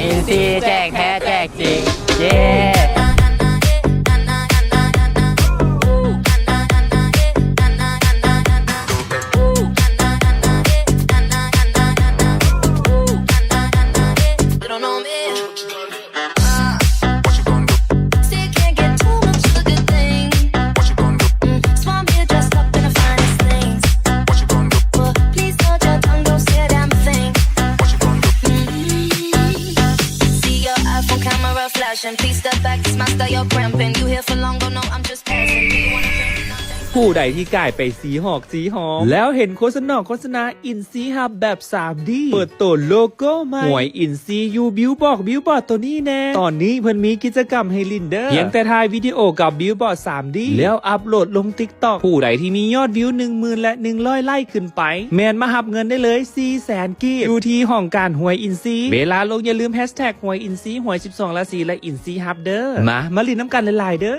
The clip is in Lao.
ອິນຊີແຈກແທ້ແຈກຈິງ ເຢ້. Please step back, it's my style, you're cramping. You here for long, don't know, I'm just passing. Do you wanna drink? ຜູ້ໃດທີ່ກາຍໄປຊີຮອກຊີຮອມ ແລ້ວເຫັນໂຄສະນາ ໂຄສະນາອິນຊີຮັບແບບ ສາມດີ ເປີດໂຕໂລໂກ້ໃໝ່ ຫວຍອິນຊີຢູ່ບິວບອກ ບິວບອດໂຕນີ້ແນ່. ຕອນນີ້ເພິ່ນມີກິດຈະກຳໃຫ້ຫຼິ້ນເດີ ພຽງແຕ່ຖ່າຍວິດີໂອກັບບິວບອດ ສາມດີ ແລ້ວອັບໂຫຼດລົງຕິກຕັອກ. ຜູ້ໃດທີ່ມີຍອດວິວ ໜຶ່ງໝື່ນ ແລະ ໜຶ່ງຮ້ອຍໄລ້ຂຶ້ນໄປ ແມ່ນມາຮັບເງິນໄດ້ເລີຍ ສີ່ແສນກີບ ຢູ່ທີ່ຫ້ອງການຫວຍອິນຊີ. ເວລາລົງຢ່າລືມແຮັດແທັກຫວຍອິນຊີ ຫວຍສິບສອງລາສີ ແລະ ອິນຊີຮັບເດີ. ມາ ມາຫຼິ້ນນຳກັນຫຼາຍໆເດີ.